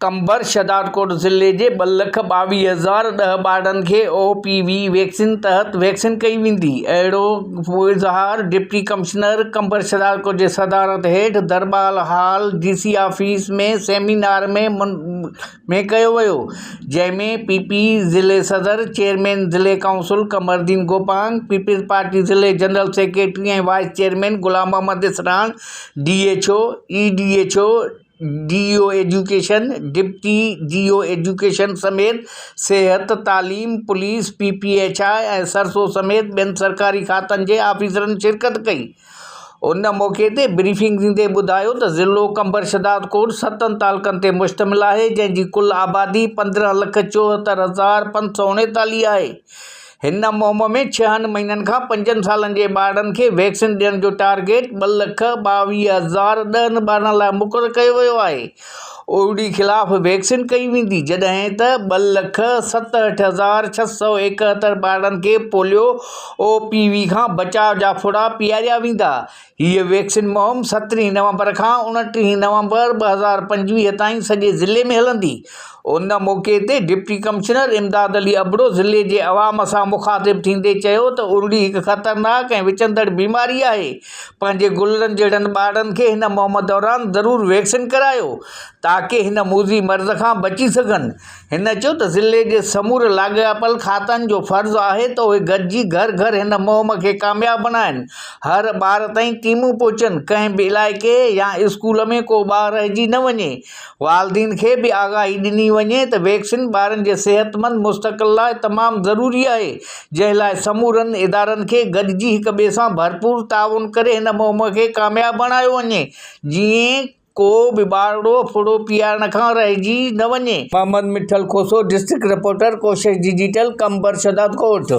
قمبر شهدادڪوٽ ضلعي جي 2,22,010 ٻارڙن کي او پي وي ويڪسين تحت ويڪسين ڪئي ويندي. اهڙو اظهار ڊپٽي ڪمشنر قمبر شهدادڪوٽ جي صدارت هيٺ Darbar hall D C office ۾ seminar ۾ ۾ ڪيو ويو، جنهن ۾ پي پي ضلعي صدر، چيئرمين ضلعي council Qamaruddin Gopang, peoples party ضلعي general secretary ۽ vice chairman Ghulam Muhammad Isran, D H O, A D H O, D O education, deputy D O education سميت صحت، تعليم، police, P P H I ۽ سرسو سميت ٻين سرڪاري کاتن جي آفيسرن شرڪت ڪئي. ان موقعي تي بريفنگ ڏيندي ٻڌايو ته ضلعو قمبر شھدادڪوٽ ستن تعلقن تي مشتمل آهي جنهن جي ڪل آبادي 15 لک 74,539 آهي. هن مهم ۾ ڇهن مهينن کان پنجن سالن جي ٻارڙن کي ويڪسين ڏيڻ جو ٽارگيٽ 2,22,010 ٻارڙن لاء مقرر ڪيو ويو آهي. اوڙي خلاف ويڪسين ڪئي ويندي جڏهن ته 2,67,671 ٻارڙن کي پوليو او پي وي کان بچاء جا ڦڙا پياريا ويندا. هيء ويڪسين مهم سترهين نومبر کان اڻٽيهين نومبر 2025 تائين سڄي ضلعي ۾ هلندي. ان موقعي تي ڊپٽي ڪمشنر امداد علي ابڙو ضلعي جي عوام سان مخاطب ٿيندي چيو ته ارڙي هڪ خطرناڪ ۽ وچندڙ بيماري آهي، پنهنجي گلڙن جهڙن ٻارڙن کي هن مهم دوران ضرور ويڪسين ڪرايو تاڪه هن موذي مرض کان بچي سگهن. هن چيو ته ضلعي جي سمورن لاڳاپيل کاتن جو فرض آهي ته اهي گڏجي گهر گهر هن مهم کي ڪامياب بڻائين، هر ٻار تائين ٽيمون پهچن، ڪنهن به علائقي يا اسڪول ۾ ڪو ٻار رهجي نه وڃي، والدين کي به آگاهي ڏني وڃي ته ويڪسين ٻارن جي صحتمند مستقل لاء تمام ضروري آهي، جنهن لاء سمورن ادارن کي گڏجي هڪ ٻئي سان ڀرپور تعاون ڪري هن مهم کي ڪامياب بڻايو وڃي، جيئن. ڪو به ٻارڙو ڦڙو پيارڻ کان رهجي نه وڃي. Muhammad Mithal Khoso, district reporter, Koshish digital, Qambar Shahdadkot.